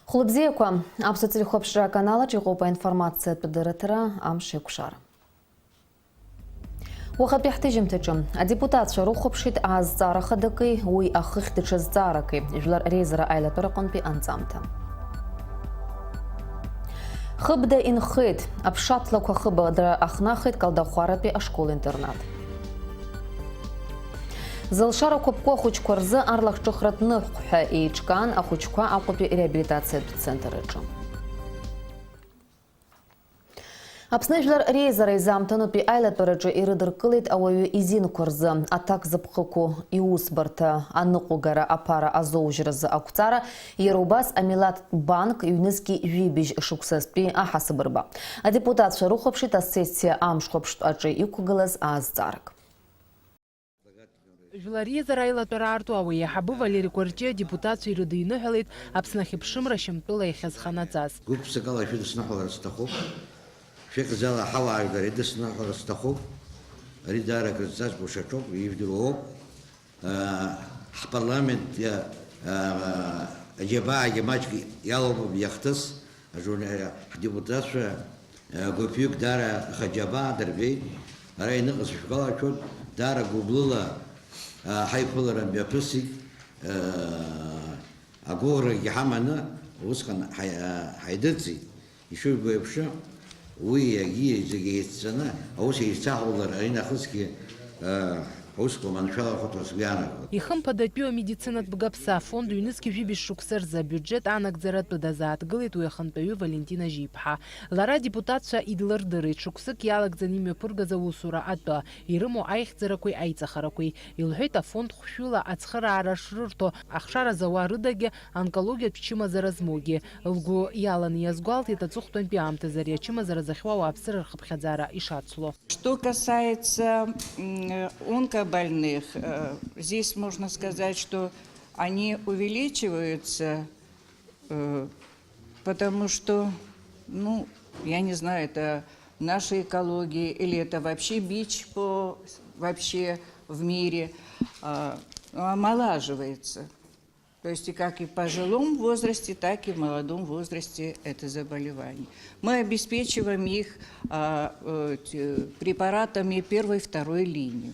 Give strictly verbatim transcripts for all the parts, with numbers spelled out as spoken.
Хәлыбзиақәа, аԥсуа телехәаԥшра аканалаҿ иҟоуп аинформациатә дырраҭара амш еиқәшара. Уахатәи ҳҭыжьымҭаҿы адепутатцәа рыхәаԥшит аазҵаара хадаки уи ахыхь даҽа зҵааракеи, Жәлар реизара аилатәараҟынтәи анҵамҭа. Хыбда инхеит, аԥшатлақәа хыбаҟа ахнахит Калдахәаратәи ашкол-интернат. Зылшарақәа ԥку ахәыҷқәа рзы арлахҿыхратә ныҳәҟә ҳәа еиҿкаан ахәыҷқәа Аҟәатәи реабилитациатә центр аҿы. Аԥсны Жәлар реизара изаамҭанытәи аилатәараҿы ирыдыркылеит ауаҩы изинқәа рзы аҭак зыԥхықәу иусбарҭа аныҟәгара аԥара азоужьразы ақәҵара, иара убас амилаҭтә банк ҩнызқьи жәибжь шықәсазтәи аҳасабырба. Адепутатцәа рыхәаԥшит асессиа амш хәаԥштә аҿы иқәгылаз аазҵаарак. Жәлар реизара аилатәара аарту ауаҩы аиҳабы Валери Кәарҷиа адепутатцәа ирыдиныҳәалеит Аԥсны ахьыԥшымра шьамтәыла иахьазханаҵаз. Гәык-ԥсыкала шәыдысныҳәалар сҭахуп. Шәыхьӡала ҳауаажәлар идысныҳәалар сҭахуп. Ари даара акрызҵазкуа шьаҿоуп, ижәдыруа ауп. Ҳпарламент, џьабаагьы маҷк иалоуп иахҭыс, ажурна-, ҳдепутатцәа, гәыԥҩык даара аха џьабаа дырбеит. Ара иныҟаз шәгәалашәоит, даара гәыблыла ҳаиԥылара мҩаԥысит. Агәыӷрагьы ҳаманы усҟан ҳаи-, ҳаидырҵеит. Ишыжәбо еиԥш, уи егьи зегьы еицҵаны аус еицаҳаулар, аринахысгьы, э, аусқәа маншәалахо ҳәа сгәы иаанагоит. Ихымԥадатәиу амедицинатә бгаԥса афонд ҩнызқьи жәибжь шықәса рзы абиуџьет анагӡаратәы дазааҭгылеит уи ахантәаҩы Валентина Жьиԥҳа. Лара адепутатцәа идлырдырит, шықәсык иалагӡаны имҩаԥыргаз аусура атәы, ирымоу аихьӡарақәеи аиҵахарақәеи. Илҳәеит, афонд хәшәыла ацхыраара шрырҭо, ахшара зауа рыдагьы, онкологиатә чымазара змоугьы. Лгәы иаланы иазгәалҭеит аҵыхәтәантәи аамҭазы ари ачымазара зыхьуа ауааԥсыра рхыԥхьаӡара ишацло. Что касается, м, онкобольных, э, здесь можно сказать, что они увеличиваются, э, потому что, ну, я не знаю, это наша экология или это вообще бич по, вообще в мире, а, омолаживается. То есть и как и в пожилом возрасте, так и в молодом возрасте это заболевание. Мы обеспечиваем их, а, э, т-, препаратами первой, второй линии.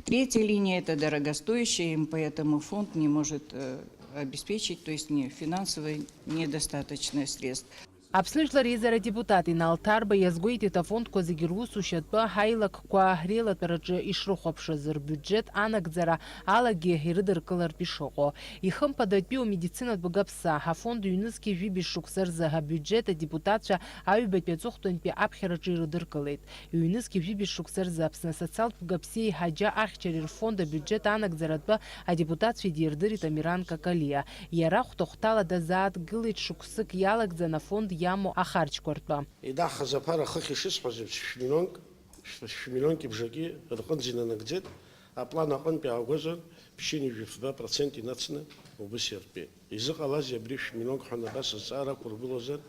Третья линия — это дорогостоящая, им поэтому фонд не может, э, обеспечить, то есть не, финансовая недостаточность средств. Аԥсны Жәлар Реизара адепутат Инал Ҭарба иазгәеиҭеит, афондқәа зегьы русушьа атәы ҳаилакқәа реилатәараҿы ишрыхәаԥшыз, рбиуџьет анагӡара алагьы ирыдыркылартә ишыҟоу. Ихымԥадатәиу амедицинатә бгаԥса афонд ҩнызқьи жәибжь шықәса рзы абиуџьет адепутатцәа аҩбатәи аҵыхәтәантәи аԥхьараҿы ирыдыркылеит. Ҩнызқьи жәибжь шықәса рзы Аԥсны асоциалтә бгаԥси ҳаџьа ахьчареи рфонд абиуџьет анагӡаратәы адепутатцәа идирдырит Амиран Какалиа. Иара хәҭа-хәҭала дазааҭгылеит шықәсык иалагӡан афонд иамоу ахарџьқәа ртәы. Инаҳхыз аԥара хыхь ишысҳәаз еиԥш, шә-миллионк, шә-, шә-миллионки бжаки рҟынӡа инанагӡеит, аплан аҟынтә иаагозар, ԥшьынҩажәи фба процент инацны убыс иартәеит. Изыҟалазеи абри шә-миллионк ҳәа абас азҵаара ақәыргылозар,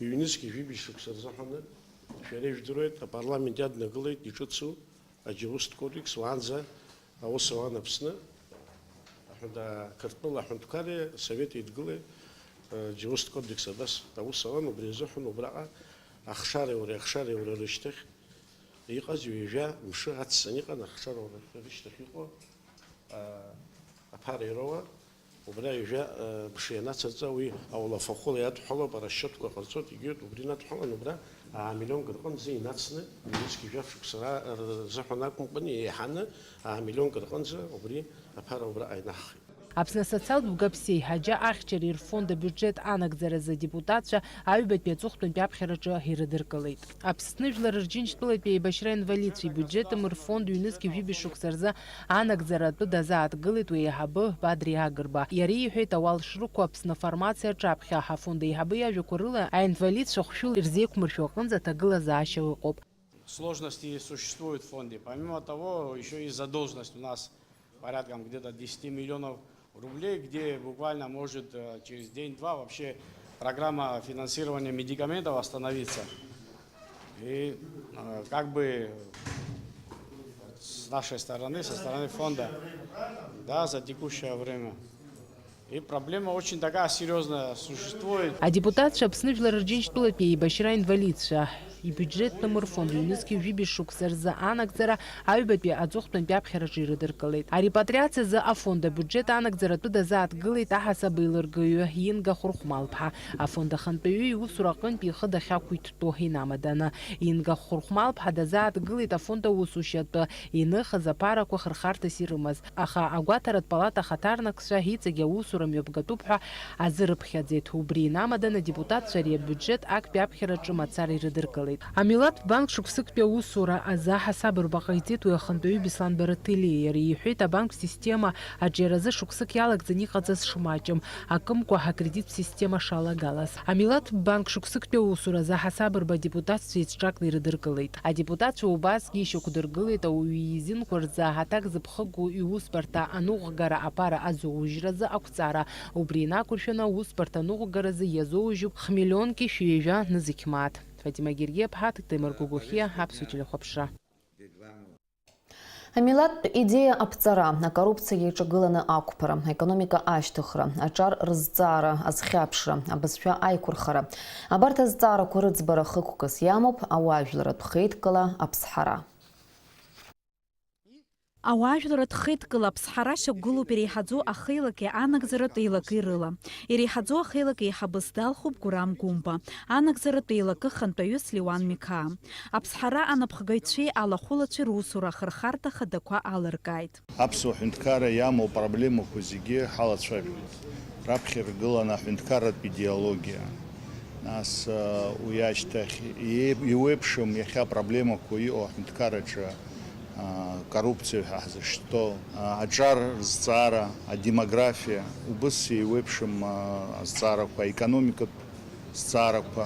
ҩнызқьи жәибжь шықәса рзыҳәаны, шәара ижәдыруеит, апарламент иаднакылеит иҿыцу аџьаустә кодекс, уаанӡа аус ауан Аԥсны, аҳәынҭ-, Қырҭтәыла аҳәынҭқарреи Асовет Еидгылеи, э, аџьаустә кодекс абас аус ауан, убри азыҳәан убраҟа ахшареи уреи, ахшареи уреи рышьҭахь иҟаз ҩажәа мшы аццан иҟан, ахшара уреи рышьҭахь иҟоу, э, аԥара ироуа. Убра ҩажәа, э, мшы ианацырҵа, уи аулафахәыла иадҳәалоуп, арасчетқәа ҟарҵоит, егьиуеит, убри инадҳәалан, убра аа миллионк рҟынӡа инацны, ҩнызқь жәаф шықәса ра-, рзыҳәан акәымкәан, еиҳаны аа миллионк рҟынӡа убри аԥара убраҟа инаҳхит. Аԥсны асоциалтә бгаԥси ҳаџьа ахьчареи рфонд абиуџьет анагӡаразы адепутатцәа аҩбатәи аҵыхәтәантәи аԥхьараҿы ирыдыркылеит. Аԥсны Жәлар Рџьынџьтәылатәи аибашьра инвалидцәа ибиуџьет рфонд ҩнызқь жәибжь шықәса рзы анагӡара атәы дазааҭгылеит уи аиҳабы Бадри Агрба. Иара иҳәеит, ауал шрықәу Аԥсны афармациа аҿаԥхьа афонд аиҳабы иажәақәа рыла, аинвалидцәа хәшәыла ирзеиқәмыршәо аҟынӡа аҭагылазаашьа ыҟоуп. Сложности существуют в фонде. Помимо того, ещё есть задолженность у нас порядком где-то десяти миллионов рублей, где буквально может, э, через день-два вообще программа финансирования медикаментов остановиться. И, э, как бы с нашей стороны, со стороны фонда, да, за текущее время. И проблема очень такая серьёзная существует. Адепутатцәа Аԥсны Жәлар Рџьынџьтәылатәи еибашьра аинвалидцәа ибиуџьетныму рфонд ҩнызқьи жәибжь шықәса рзы анагӡара аҩбатәи аҵыхәтәантәи аԥхьараҿы ирыдыркылеит. Арепатриациазы афонд абиуџьет анагӡара атәы дазааҭгылеит аҳасаб еилыргаҩы Инга Хәырхәмалԥҳа. Афонд ахантәаҩы иусура аҟынтә ихы дахьақәиҭтәу инамаданы. Инга Хәырхәмалԥҳа дазааҭгылеит афонд аусушьа атәы иныхыз аԥарақәа хырхарҭас ирымаз. Аха агәаҭаратә палата ахаҭарнакцәа иҵегь аусура мҩаԥгатәуп ҳәа азырыԥхьаӡеит. Убри инамаданы адепутатцәа ари абиуџьет актәи аԥхьараҿы мацара ирыдыркылеит. Амилаҭтә банк шықәсыктәи аусура азы аҳасабырба ҟаиҵеит уи ахантәаҩы Беслан Бараҭелиа. Иара иҳәеит, абанк система аҿиаразы шықәсык иалагӡаны иҟаҵаз шмаҷым, акымкәа акредит система шалагалаз. Амилаҭтә банк шықәсыктәи аусуразы аҳасабырба адепутатцәа еицҿакны ирыдыркылеит. Адепутатцәа убасгьы ишьақәдыргылеит ауаҩы изинқәа рзы аҭак зыԥхыгоу иусбарҭа аныҟәгара аԥара азоужьразы ақәҵара. Убри инақәыршәаны аусбарҭа аныҟәгаразы иазоужьуп хмиллионки шәи ҩажәа нызқь мааҭ. Фатима Гергиаԥҳа, Ҭемыр Гогохиа, Аԥсуа телехәаԥшра. Амилаҭтә идеиа аԥҵара, акоррупциа иаҿагыланы ақәԥара, аекономика ашьҭыхра, аҿар рызҵаара, азхьаԥшра, абызшәа аиқәырхара. Абарҭ азҵаарақәа рыӡбара хықәкыс иамоуп ауаажәларратә хеидкыла Аԥсҳара. Ауаажәларратә хеидкыла Аԥсҳара шьақәгылоуп иреиҳаӡоу ахеилаки анагӡаратә еилаки рыла. Иреиҳаӡоу ахеилак еиҳабыс далхуп Гурам Гәымба, анагӡаратә еилакы хантәаҩыс Леуан Миқаа. Аԥсҳара анапхгаҩцәеи алахәылацәеи русура ахырхарҭа хадақәа алыркааит. Аԥсуа ҳәынҭқарра иамоу апроблемақәа зегьы ҳалацәажәоит. Раԥхьа иргыланы аҳәынҭқарратә идеологиа. Нас, э, уи ашьҭахь иеип-, иуеиԥшым иахьа апроблемақәа иҟоу аҳәынҭқарраҿы, а, коррупциа ҳәа ҳзышьҭоу, а, аҿар рызҵаара, адемографиа, убыс еиуеиԥшым, а, азҵаарақәа, аекономикатә зҵаарақәа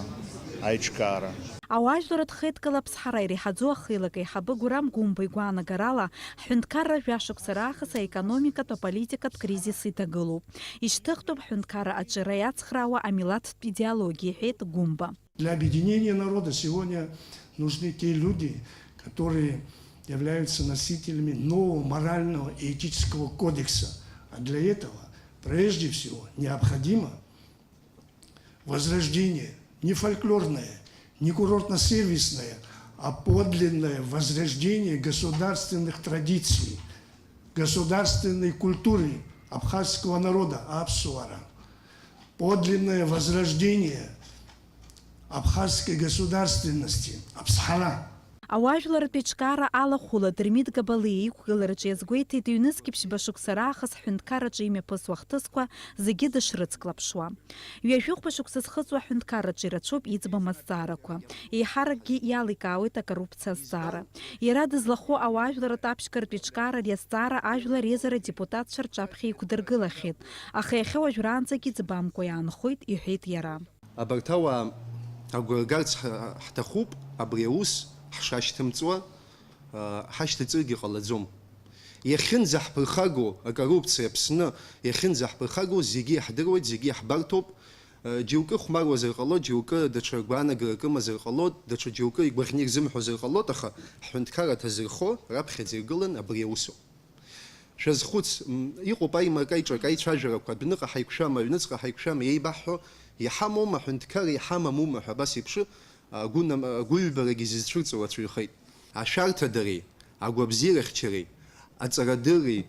аиҿкаара. Ауаажәларратә хеидкыла Аԥсҳара иреиҳаӡоу ахеилак аиҳабы Гурам Гәымба игәаанагарала, ҳҳәынҭқарра жәашықәса раахыс аекономикатә, аполитикатә кризис иҭагылоуп. Ишьҭыхтәуп ҳҳәынҭқарра аҿиара иацхраауа амилаҭтә идеологиа, иҳәеит Гәымба. Для объединения народа сегодня нужны те люди, которые являются носителями нового морального и этического кодекса. А для этого, прежде всего, необходимо возрождение, не фольклорное, не курортно-сервисное, а подлинное возрождение государственных традиций, государственной культуры абхазского народа, Аԥсуара. Подлинное возрождение абхазской государственности, Аԥсҳара. Ауаажәларратә еиҿкаара алахәыла Дырмит Габалиа иқәгылараҿы иазгәеиҭеит, ҩнызқьи ԥшьба шықәса раахыс ҳҳәынҭқарраҿы имҩаԥысуа ахҭысқәа зегьы дышрыцклаԥшуа. Ҩажәихәба шықәса зхыҵуа аҳәынҭқарраҿы ирацәоуп иӡбам азҵаарақәа. Еиҳаракгьы иаликаауеит акоррупциа азҵаара. Иара дызлахәу ауаажәларратә аԥшьгаратә еиҿкаара ари азҵаара ажәлар реизара адепутатцәа рҿаԥхьа иқәдыргылахьеит, аха иахьа уажәраанӡагь иӡбамкәа иаанхоит, иҳәеит иара. Абарҭ ауаа агәра ргарц ҳ-, ҳҭахуп, абри аус ҳшашьҭымҵуа, а, ҳашьҭаҵыргьы ҟалаӡом. Иахьынӡаҳԥырхагоу акоррупциа Аԥсны, иахьынӡаҳԥырхагоу зегьы иаҳдыруеит, зегьы иаҳбарҭоуп. А, џьоукы ихәмаруазар ҟалоит, џьоукы даҽа гәаанагарак рымазар ҟалоит, даҽа џьоукы игәаӷьны ирзымҳәозар ҟалоит, аха ҳҳәынҭқарра аҭазырхо раԥхьаӡа иргылан абри аусоуп. Шәазхәыц, м, иҟоуп аимак-аиҿак аицәажәарақәа, адәныҟа ҳаиқәшәама, аҩныҵҟа ҳаиқәшәама, еибаҳҳәо, иҳамоума аҳәынҭқарра, иҳамамума ҳәа абас еиԥш, агәы нам-, агәыҩбарагьы зызцәырҵуа рацәаҩхеит. Ашәарҭадареи, агәабзиарахьчареи, аҵарадырреи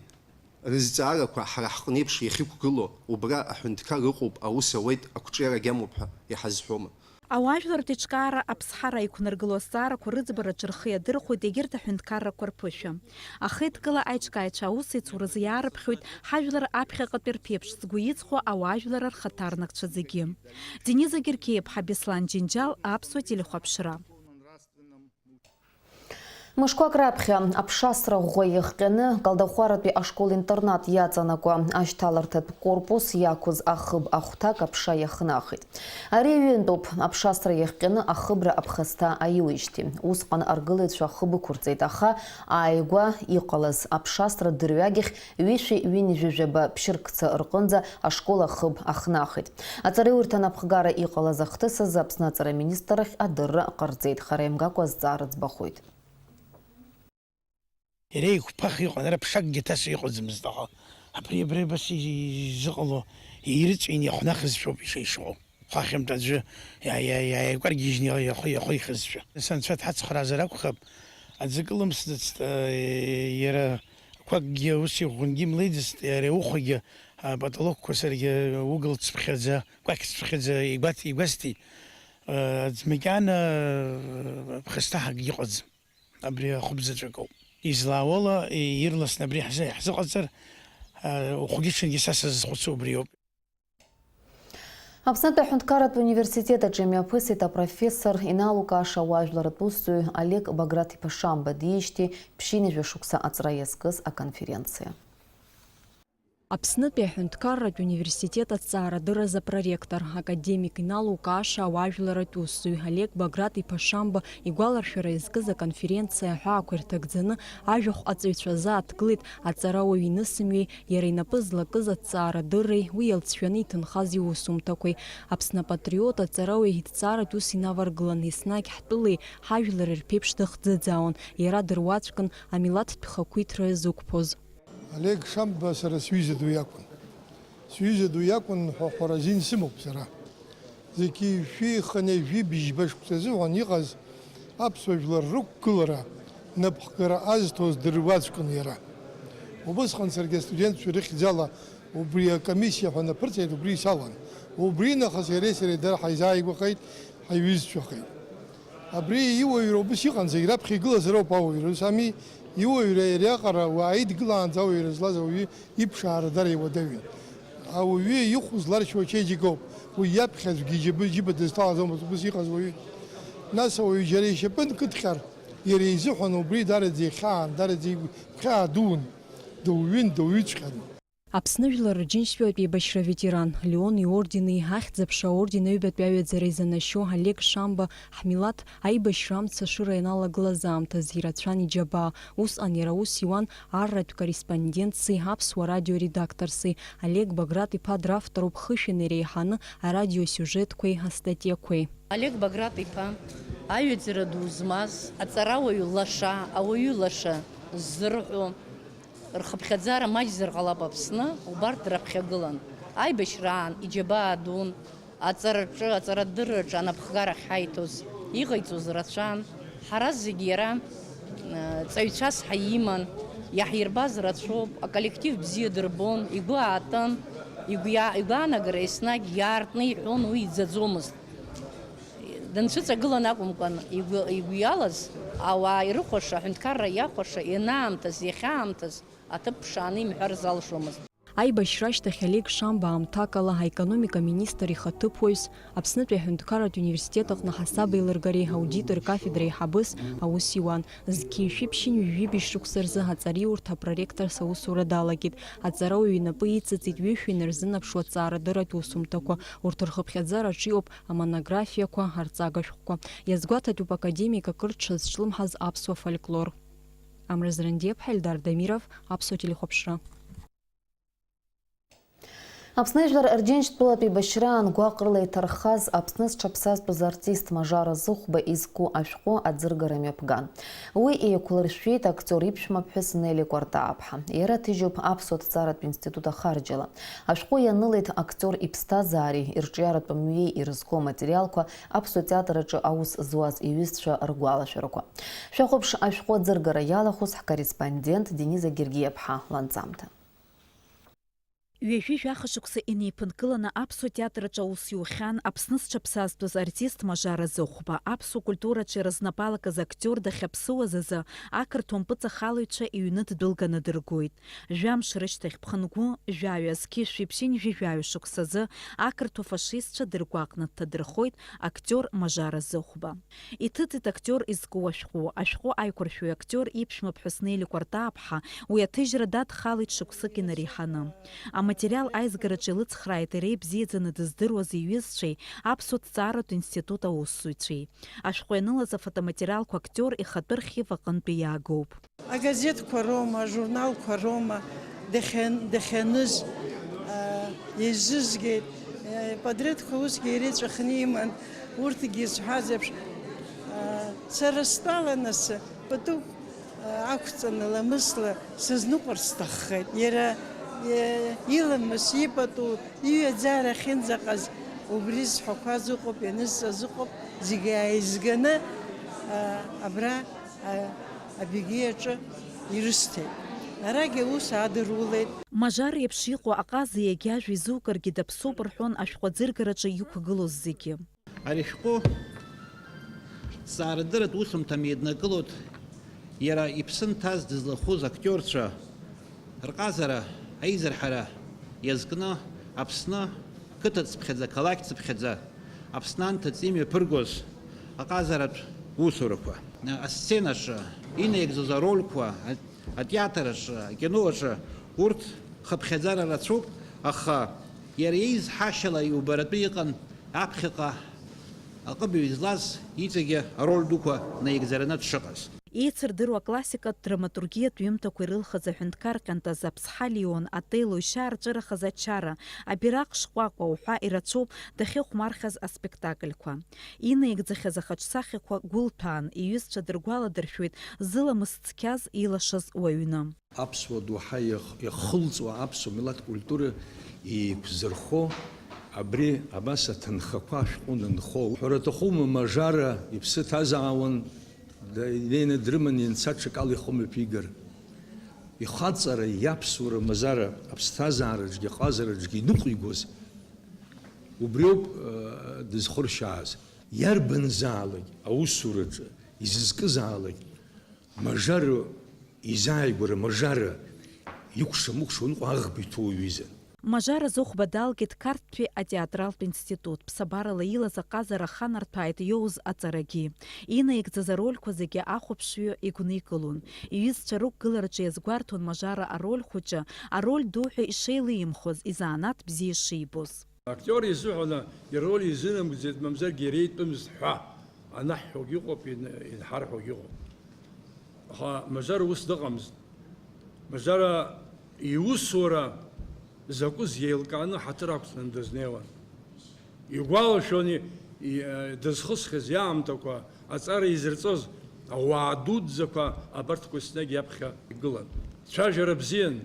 рызҵаарақәа ҳара ҳҟны еиԥш иахьықәгылоу, убра аҳәынҭқар ыҟоуп, аус ауеит, ақәҿиарагь амоуп ҳәа иҳазҳәома? Ауаажәларратә еиҿкаара Аԥсҳара иқәнаргыло азҵаарақәа рыӡбараҿы рхы иадырхәоит егьырҭ аҳәынҭқаррақәа рԥышәа. Ахеидкыла аиҿкааҩцәа аусеицуразы иаарыԥхьоит ҳажәлар аԥхьаҟатәи рԥеиԥш згәы иҵхо ауаажәларра рхаҭарнакцәа зегьы. Дениза Геркеиԥҳа, Беслан Џьынџьал, Аԥсуа телехәаԥшра. Мышқәак раԥхьа аԥшасра ӷәӷәа иахҟьаны, Калдахәаратәи ашкол-интернат иаҵанакуа ашьҭаларҭатә корпус иақәыз ахыб ахәҭак аԥша иахнахит. Ари ҩынтәуп, аԥшасра иахҟьаны ахыбра аԥхасҭа аиуижьҭеи. Усҟан аргылаҩцәа ахыб ықәырҵеит, аха ааигәа иҟалаз аԥшасра дырҩагьых ҩышәи ҩынҩажәи жәаба ԥшьыркца рҟынӡа ашкол ахыб ахнахит. Аҵараиурҭа анапхгара иҟалаз ахҭыс азы Аԥсны аҵара аминистррахь адырра ҟарҵеит, хара имгакәа азҵаара ӡбахоит. Иара еиқәԥах иҟан, ара ԥшакгьы ҭасо иҟаӡамызт, аха Абри, абри абас изыҟало, ирыҵәины иахәнахызшәоуп иша-, ишыҟоу. Хәахьынтә аӡәы иа-, иа-, иааикәаргьежьны иахәа-, иахәихызшәа. Нас Анцәа дҳацхраазар акәхап, аӡы кылымсӡацт, э, иара ақәакгьы ус иӷәӷәангьы имлеиӡацт, иара иухәагьы, апаталокқәа саргьы угылцыԥхьаӡа, кәакьцыԥхьаӡа игәаҭ-, игәасҭеит. Э, аӡә макьана, э, ԥхасҭаҳакгьы ыҟаӡам. Абри ахәыбзаҵәык ауп. Излаауала, ирласны абри ҳзы-, ҳзыҟаҵар, а, ухәгьы-ҽынгьы са сазхәыцуа убриоуп. Аԥснытәи аҳәынҭқарратә университет аҿы имҩаԥысит апрофессор, иналукааша ауаажәларратә усзуҩ Олег Баграт-иԥа Шамба диижьҭеи ԥшьынҩажәа шықәса аҵра иазкыз аконференциа. Аԥснытәи аҳәынҭқарратә университет аҭҵаарадырразы апроректор, академик иналукааша ауаажәларратә усзуҩ Олег Баграт-иԥа Шамба игәаларшәара иазкыз аконференциа аҳәаақәа ирҭагӡаны ажәахә аҵаҩцәа азы ааҭгылеит аҵарауаҩ инысымҩеи иара инапы злакыз аҭҵаарадырреи, уи иалҵшәаны иҭынхаз иусумҭақәеи. Аԥсны апатриот аҵарауаҩ иҭҵааратә ус инаваргылан, еснагь ҳтәылеи ҳажәлари рԥеиԥш дахӡыӡаауан, иара дыруаӡәкын амилаҭтә хақәиҭра зықәԥоз. Олег Шамба сара сҩыза ду иакәын. Сҩыза ду иакәын ҳәа ахәара азин сымоуп сара. Зқьи жәшәи хынҩажәи бжьба шықәса азыҳәан иҟаз аԥсуа жәлар рықәгылара напхгара азҭоз дыруаӡәкын иара. Убысҟан саргьы астудентцәа рыхьӡала убри акомиссиа ҳәа наԥырҵеит, убри салан. Убри нахыс иареи сареи дара ҳаизааигәахеит, ҳаиҩызцәахеит. Абри иуаҩра убыс иҟан, зегь раԥхьа игылазароуп ауаҩра, ус ами, иуаҩра иариаҟара уааидгылаанӡа ауаҩра злаз ауаҩы иԥшаара дара иуадаҩын. Ауаҩы ихә зларшьуа ачеиџьыкоуп, уи иаԥхьа аӡәгьы иџьабы-, џьыба дызҭалаӡомызт, убыс иҟаз уаҩы. Нас ауаҩы џьара ишьапы нкыдҟьар, иара изыҳәан убри дараӡа ихьаан, дараӡа игәхьаа дуун, дыуҩын, дыуҩыҵәҟьан. Аԥсны Жәлар Рџьынџьтәылатә еибашьра аветеран, Леон иордени, Ахьӡ-аԥша аорден аҩбатәи аҩаӡара изанашьоу Олег Шамба, ҳмилаҭ аибашьра амца ашыра ианалагылаз аамҭазы ирацәан иџьабаа. Усҟан иара аус иуан арратә корреспондентси, Аԥсуа радио редакторси. Олег Баграт-иԥа дравторуп хышәан иреиҳаны арадиосиужетқәеи астатиақәеи. Олег Баграт-иԥа, аҩаӡара ду змаз, аҵарауаҩ лаша, ауаҩы лаша ззырҳәо, рхыԥхьаӡара маҷзар ҟалап Аԥсны, убарҭ драԥхьагылан. Аибашьраан иџьабаа дун, аҵараҿы, аҵарадырраҿы анапхгарахь ҳаиҭоз, иҟаиҵоз рацәан. Ҳара зегь иара, э, ҵаҩцәас ҳаиман, иаҳирбаз рацәоуп, аколлектив бзиа дырбон, игәы аатын, игәиа-, игәаанагара еснагь иаартны иҳәон, уи иӡаӡомызт. Данцәыҵагылан акәымкәан, игәы, игәы иалаз, ауаа ирыхәаша, аҳәынҭқарра иахәаша, ианаамҭаз, иахьаамҭаз аҭыԥ ԥшааны имҳәар залшомызт. Аибашьра ашьҭахь Олег Шамба аамҭакала аекономика министр ихаҭыԥуаҩс, Аԥснытәи аҳәынҭқарратә университет аҟны ҳасабеилыргареи аудитыр кафедра еиҳабыс аус иуан. Зқьи жәшәи ԥшьынҩажәи жәибжь шықәса рзы аҵариурҭа апроректорс аусура далагеит. Аҵарауаҩ инапы иҵыҵит ҩышәи нарзынаԥшуа аҵаарадырратә усумҭақәа. Урҭ рхыԥхьаӡараҿы иҟоуп амонографиақәа, арҵага шәҟәқәа. Иазгәаҭатәуп академик акыр дшазҿлымҳаз аԥсуа фольклор. Амра Зрандиаԥҳа, Ельдар Дамиров, Аԥсуа телехәаԥшра. Аԥсны Жәлар Рџьынџьтәылатә еибашьраан гәаҟрыла иҭархаз Аԥсны зҽаԥсазтәыз артист Мажара Зыхәба изку ашәҟәы аӡыргара мҩаԥган. Уи еиқәлыршәшәеит актиор иԥшәмаԥҳәыс Нели Кәартааԥҳа. Иара ҭыжьуп Аԥсуа ҭҵааратә институт ахарџьала. Ашәҟәы ианылеит актиор иԥсҭазаареи ирҿиаратә мҩеи ирызку аматериалқәа, аԥсуа театр аҿы аус зуаз иҩызцәа ргәалашәарақәа. Шәахәаԥш ашәҟәы аӡыргара иалахәыз ҳкорреспондент Дениза Гергиаԥҳа ланҵамҭа. Ҩажәи жәаха шықәса инеиԥынкыланы аԥсуа театр аҿы аус иухьан Аԥсны зҽаԥсазтәыз артист Мажара Зыхәба. Аԥсуа культураҿы иаразнапалакыз актиор дахьаԥсыуаз азы ақырҭуа мпыҵахалаҩцәа иҩны ддәылганы дыргоит. Жәамш рышьҭахь ԥхынгәы жәаҩа, зқьи жәшәи ԥшьынҩажәи жәаҩа шықәсазы ақырҭуа фашистцәа дыргәаҟны дҭадырхоит актиор Мажара Зыхәба. Иҭыҵит актиор изку ашәҟәы. Ашәҟәы аиқәыршәаҩ актиор иԥшәмаԥҳәыс Нели Кәартааԥҳа уи аҭыжьра дадхалеит шықәсык инареиҳаны. Аматериал аизгараҿы илыцхрааит иара ибзиаӡаны дыздыруаз иҩызцәеи аԥсуа ҭҵааратә институт аусзуҩцәеи. Ашәҟәы ианылаз афотоматериалқәа актиор ихатәы архив аҟынтәи иаагоуп. Агазеҭқәа роума, ажурналқәа роума дахьан-, дахьаныжь, аа, еизызгеит, э, ипатреҭқәа усгьы иреиҵәахны иман, урҭгьы изҳәаз еиԥш, аа, сара стәала нас пату, аа, ақәҵаны ламысла сызныҟәарц сҭаххеит. Иара Иламыс, ипату, иҩаӡара ахьынӡаҟаз, убри зҳәақәаз ыҟоуп, ианызҵаз ыҟоуп, зегьы ааизганы, а, абра, а, Абигеи аҿы ирысҭеит. Арагьы аус аадырулеит. Мажар еиԥш иҟоу аҟаза иагьа ажәа изукыргьы даԥсоуп рҳәон ашәҟәы аӡыргараҿы иқәгылоз зегьы. Ари ашәҟәы зҵаарадырратә усумҭа мҩаднакылоит иара иԥсы нҭаз дызлахәыз актиорцәа рҟазара, аизырҳара иазкны Аԥсны қыҭацыԥхьаӡа, қалақьцыԥхьаӡа Аԥсны анҭыҵ имҩаԥыргоз аҟазаратә усурақәа. Асценаҿы инаигӡоз арольқәа, атеатр аҿы, акино аҿы урҭ хыԥхьаӡара рацәоуп, аха иара еизҳашьала иубаратәы иҟан аԥхьаҟа аҟыбаҩ злаз иҵегьы ароль дуқәа наигӡараны дшыҟаз. Еицырдыруа аклассикатә драматургиатә ҩымҭақәа ирылхыз аҳәынҭқар ҟьантаз Аԥсҳа Леон, Отелло, ишьа арҿырахаз Ачара, Абираҟ шкәакәа уҳәа ирацәоуп дахьыхәмархьаз аспектакльқәа. Инаигӡахьаз ахаҿсахьақәа гәылҭәаан, иҩызцәа дыргәаладыршәоит зыламыс цқьаз илашаз уаҩны. Аԥсуа доуҳа иах-, иахылҵуа аԥсуа милаҭ культура еиқәзырхо абри абас аҭынхақәа ашәҟәы нынхо. Ҳәара аҭахума, Мажара иԥсы ҭазаауан, да-, инеины дрыман ианца ҽакала ихы мҩаԥигар. Ихаҵара, иаԥсуара мазара аԥсҭазаараҿгьы аҟазараҿгьы иныҟәигоз убриоуп, э, дызхыршьааз. Иарбанзаалак аусураҿы изызкызаалак Мажара изааигәара, Мажара икәша-мыкәша уныҟәо аӷба иҭоу иҩызан. Мажара Зыхәба далгеит Қарҭтәи атеатралтә институт, ԥсабарала илаз аҟазара аханарҭәааит иоуз аҵарагьы. Инаигӡаз арольқәа зегьы ахәаԥшҩы игәникылон. Иҩызцәа рықәгылараҿы иазгәарҭон Мажара ароль хәыҷы, ароль ду ҳәа ишеилимхоз, изанааҭ бзиа шибоз. Актиор изыҳәан ироль изынамыгӡеит, мамзаргьы иара итәымызт ҳәа анаҳҳәогь ыҟоуп, ин-, инҳарҳәогь ыҟоуп. Аха Мажара ус дыҟамызт. Мажара иусура закәыз еилкааны ҳаҭыр ақәҵаны дызнеиуан. Игәалашәон и-, и-, дызхысхьаз иаамҭақәа, аҵара изырҵоз ауаа дуӡӡақәа абарҭқәа еснагь иаԥхьа игылан. Цәажәара бзиан.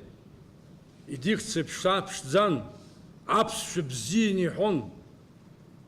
Идикциа ԥшӡа-ԥшӡан, аԥсшәа бзианы иҳәон,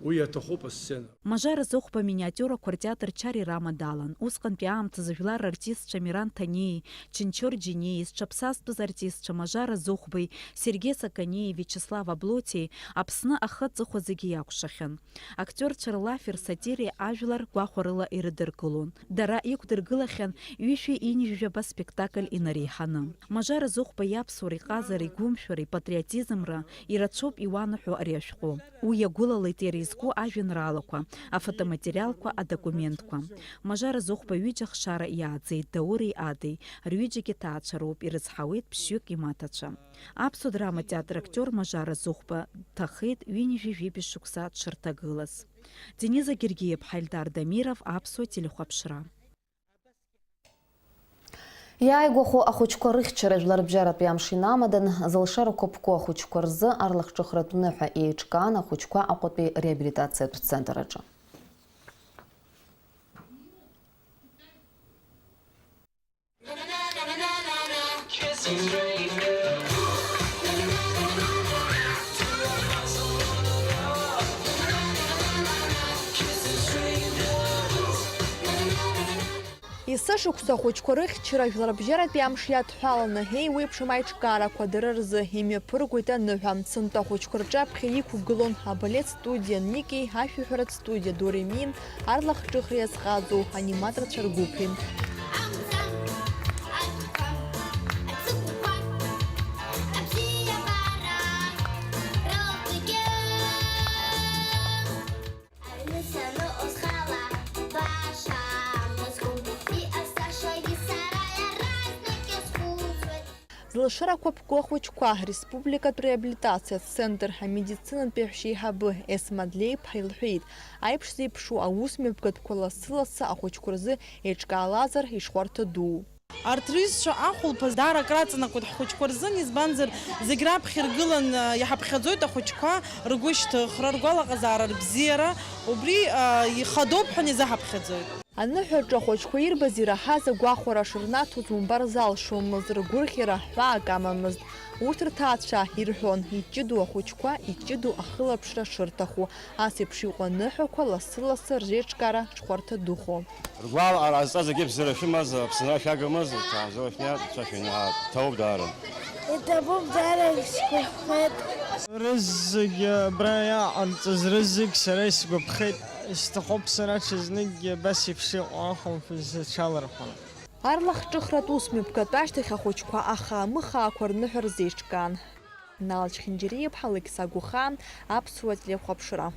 уи аҭахуп асцена. Мажара Зыхәба аминиатиурақәа ртеатр Чари Рама далан. Усҟантәи аамҭазы жәлар рартистцәа Миран Ҭаниеи, Чынчор Џьениеи, зҽаԥсазтәыз артистцәа Мажара Зыхәбеи, Сергеи Саканиеи, Виачеслав Аблотиеи Аԥсны ахы аҵыхәа зегьы иакәшахьан. Актиорцәа рлафи рсатиреи ажәлар гәахәарыла ирыдыркылон. Дара иқәдыргылахьан ҩышәи ҩынҩажәи жәаба спектакль инареиҳаны. Мажара Зыхәба иаԥсуара, иҟазара, игәымшәара, ипатриотизмра ирацәоуп иуанаҳәо ари ашәҟәы. Уи иагәылалеит иара изку ажәеинраалақәа, афотоматериалқәа, адокументқәа. Мажара Зыхәба ҩыџьа ахшара иааӡеит, Даури Адеи, рҩыџьагьы ҭаацәароуп, ирызҳауеит ԥшьҩык имаҭацәа. Аԥсуа драматеатр актиор Мажара Зыхәба дҭахеит ҩынҩажәи жәибжь шықәса дшырҭагылаз. Дениза Гергиеԥҳа, Ельдар Дамиров, Аԥсуа телехәаԥшра. Иааигәахо ахәыҷқәа рыхьчара жәларбжьаратәи амш инамадан, зылшарақәа ԥку ахәыҷқәа рзы арлахҿыхратә ныҳәа еиҿкаан ахәыҷқәа Аҟәатәи реабилитациатә центр аҿы. Есышықәса ахәыҷқәа рыхьчара жәларбжьаратәи амш иадҳәаланы, еиуеиԥшым аиҿкаарақәа дара рзы имҩаԥыргоит аныҳәа. Сынтәа ахәыҷқәа рҿаԥхьа иқәгылон абалет студиа Никеи, ашәаҳәаратә студиа Доремин, арлахҿыхра иазҟазоу аниматорцәа ргәыԥи. Аҩны саныҟоу схала баша амра зқәым, иҟасҵашагьы сара иаразнак иазхәыцуеит. Зылшарақәа ԥку ахәыҷқәа республикатә реабилитациатә центр амедицинатә еиҳабы Есма Длеиԥҳа илҳәеит, аиԥш зеиԥшу аус мҩаԥгатәқәа лассы-лассы ахәыҷқәа рзы еиҿкаалазар ишхәарҭа дуу. Арҭ рҩызцәа ахәылԥаз даара акраҵанакуеит ҳхәыҷқәа рзын, избанзар, зегь раԥхьа иргылан, иҳаԥхьаӡоит ахәыҷқәа ргәышьҭыхра, ргәалаҟазаара, рыбзиара, убри, ихадоуп ҳәа изаҳаԥхьаӡоит. Аныҳәаҿа ахәыҷқәа ирбаз ираҳаз агәахәара шырнаҭоз умбар залшомызт, ргәырӷьара ҳәаак амамызт. Урҭ рҭаацәа ирҳәон, иҷыдоу ахәыҷқәа, иҷыдоу ахылаԥшра шырҭаху. Ас еиԥш иҟоу аныҳәақәа лассы-лассы рзеиҿкаара ҽхәарҭа духо. Ргәалаҟара азҵаа зегьы бзиара шәымаз, Аԥсынра шәагымыз, ҭаазо шәниа, цәа шәыниаа, ҭоуп даара. Иҭабуп даара, исгәаԥхеит. Рызегь абра иааҟарҵаз рызегь сара исгәаԥхеит. Исҭахуп сара ҽазныкгьы абас еиԥш иҟоу ахәылԥаз аҽалархәны. Арлахҿыхратә ус мҩаԥгатәашьҭахь ахәыҷқәа ахаа-мыхаақәа рныҳәа рзеиҿкаан. Нал Чхинџьариа-иԥҳа, Алықьса Гәыхаа, Аԥсуа телехәаԥшра.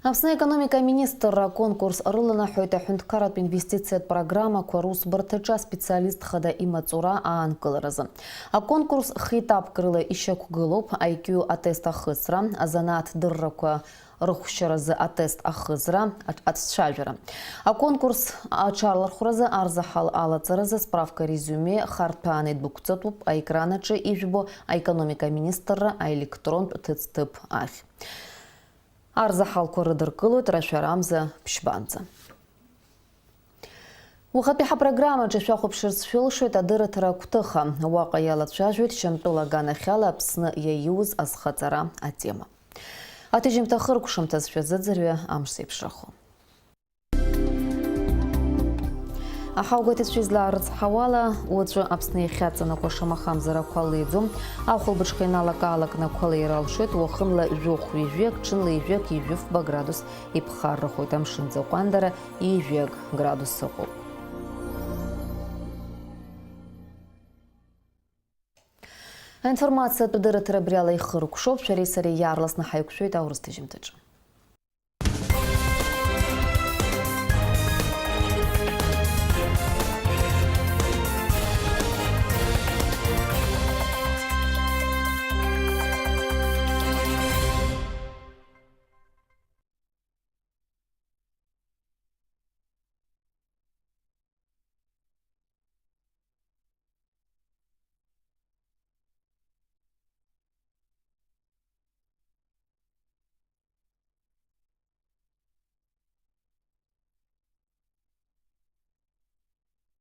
Аԥсны аекономика аминистрра аконкурс рыланаҳәоит аҳәынҭқарратә инвестициатә программақәа русбарҭаҿы аспециалист хада имаҵура аанкыларазы. Аконкурс хеетапк рыла ишьақәгылоуп: I Q атест ахысра, азанааҭ дыррақәа рыхәшьаразы атест ахызра, аҿ-, аҿцәажәара. Аконкурс аҽарлархәразы арзаҳал алаҵаразы справка резиуме харҭәааны идәықәҵатәуп аекран аҿы ижәбо аекономика аминистрра аелектронтә ҭыӡҭыԥ ахь. Арзаҳалқәа рыдыркылоит рашәарамза ԥшьбанӡа. Уахатәи ҳапрограммаҿы шәахәаԥшырц шәылшоит адырраҭара агәҭыха. Уаҟа иалацәажәоит Шьамтәыла аганахьала Аԥсны иаиуз азхаҵара атема. Аҭыжьымҭа хыркәшамҭаз шәазыӡырҩы амш зеиԥшрахо. Аҳауагәаҭаҩцәа излаарыцҳауала, уаҵәы Аԥсны иахьаҵанакуа шамахамзар ақәа леиӡом. Ахәылбыҽха иналак-аалак ақәа леира алшоит, уахынла жәохә-ҩажәиак, ҽынла ҩажәиак-ҩажәифба градус иԥхаррахоит, амшын ӡы аҟәандара ҩажәиак градус ыҟоуп. Аинформациатә дырраҭара абриала ихыркәшоуп, шәареи сареи иаарласны ҳаиқәшәоит аурыс ҭыжьымҭаҿы.